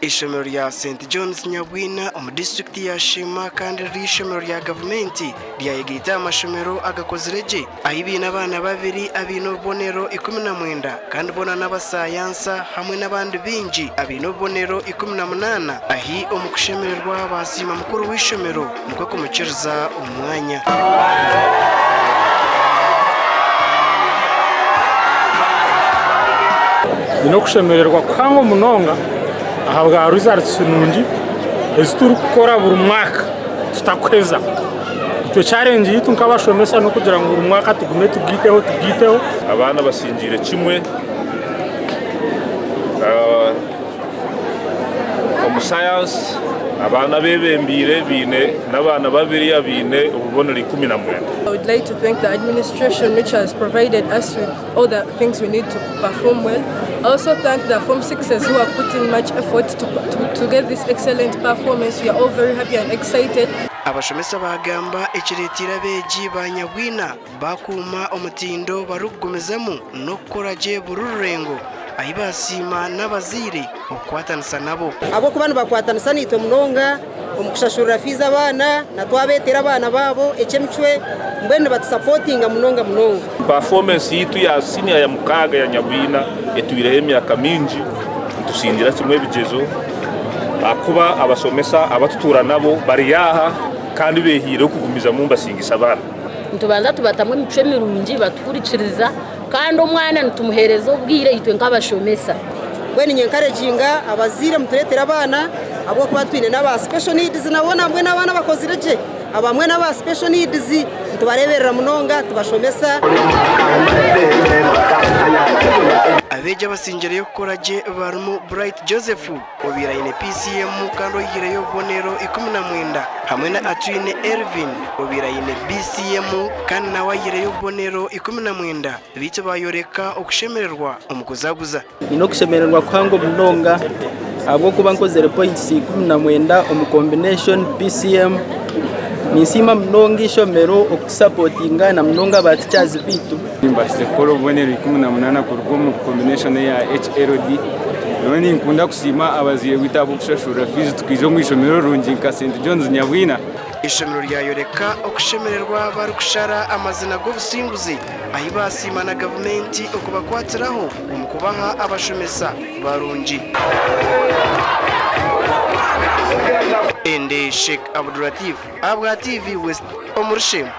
Eishomero rya St John's Nyabwina omu disiturikiti ya Sheema kandi riri eishomero rya gavumenti ryayegaita aha mashomero agakozire gye ahi baine abaana babiri abaine obubonero 19 kandi boona n'abasayansa hamwe n'abandi baingi abaine obubonero 18 ahi omu kushemererwa baasiima mukuru w'eishomero nikwo kumukiriza omu mwanya. Nyine okushemererwa kuhango munonga ahabwa results nungi ezi turikukora buri mwaka tutakuheza. Itwe challenge yaitu nk'abashomesa n'okugira ngu buri mwaka tugume tugaiteho tugaiteho. Abaana basingiire kimwe omu sayansi, abaana abebembeire baine n'abaana babiri abaine obubonero 19. I would like to thank the administration which has provided us with all the things we need to perform well. I also thank the Form 6s who have put in much effort to, to, to get this excellent performance. We are all very happy and excited. Abashomesa baagamba ekireeteire abeegi ba Nyabwina baakuuma omutindo barikugumizamu n'okukora gye buri rurengo ahi baasiima n'abazaire okukwatanisa nabo. Ahabw'okuba nibakwatanisa naitwe munonga omu kushashurira fiizi abaana na twabeetera abaana baabo eky'emicwe mbwenu nibatusapotinga munonga munonga. Pafoomensi yaitu ya siniya ya mukaaga ya Nyabwina etwireho emyaka mingi nitusingira kimwe ebigyezo ahakuba abashomesa abatutuura nabo bari aha kandi behiireho kugumizamu nibasingisa abaana. Nitubanza tubatamu emicwe mirungi batuhurikiriza kandi omwana nitumuheereza obwire itwe nk'abashomesa. Mbwenu ninyenkareginga abazaire mutureetere abaana ahabw'okuba twine n'aba special needs nabo nambwenu abaana abakozire gye abamwe n'aba special needs nitubareeberera munonga tubashomesa. Abeegi abasingireyo kukora gye barimu Bright Joseph obaire aine PCM kandi oihireyo obubonero 19 hamwe na Atwine Elvin obaire aine BCM kandi nawe aihireyo obubonero 19 beitu bayoreka okushemererwa omu kuzaguza. Nyine okushemererwa kuhango munonga ahabw'okuba nkozire points 19 omu combination PCM. Ninsiima munonga eishomero okutusapotinga na munonga aba teachers baitu. Nimbaasize kukora obubonero 18 kuruga omu combination eya HLD. Nyowe ninkunda kusiima abazaire baitu ahabw'okushashurira fiizi tukaija omu ishomero rirungi nka St John's Nyabwina. Eishomero ryayoreka okushemererwa barikushara amazina g'obusinguzi ahi baasiima na gavumenti okubakwatiraho omu kubaha abashomesa barungi. Ende Sheikh Abdulatif ahabwa TV West omuri Sheema.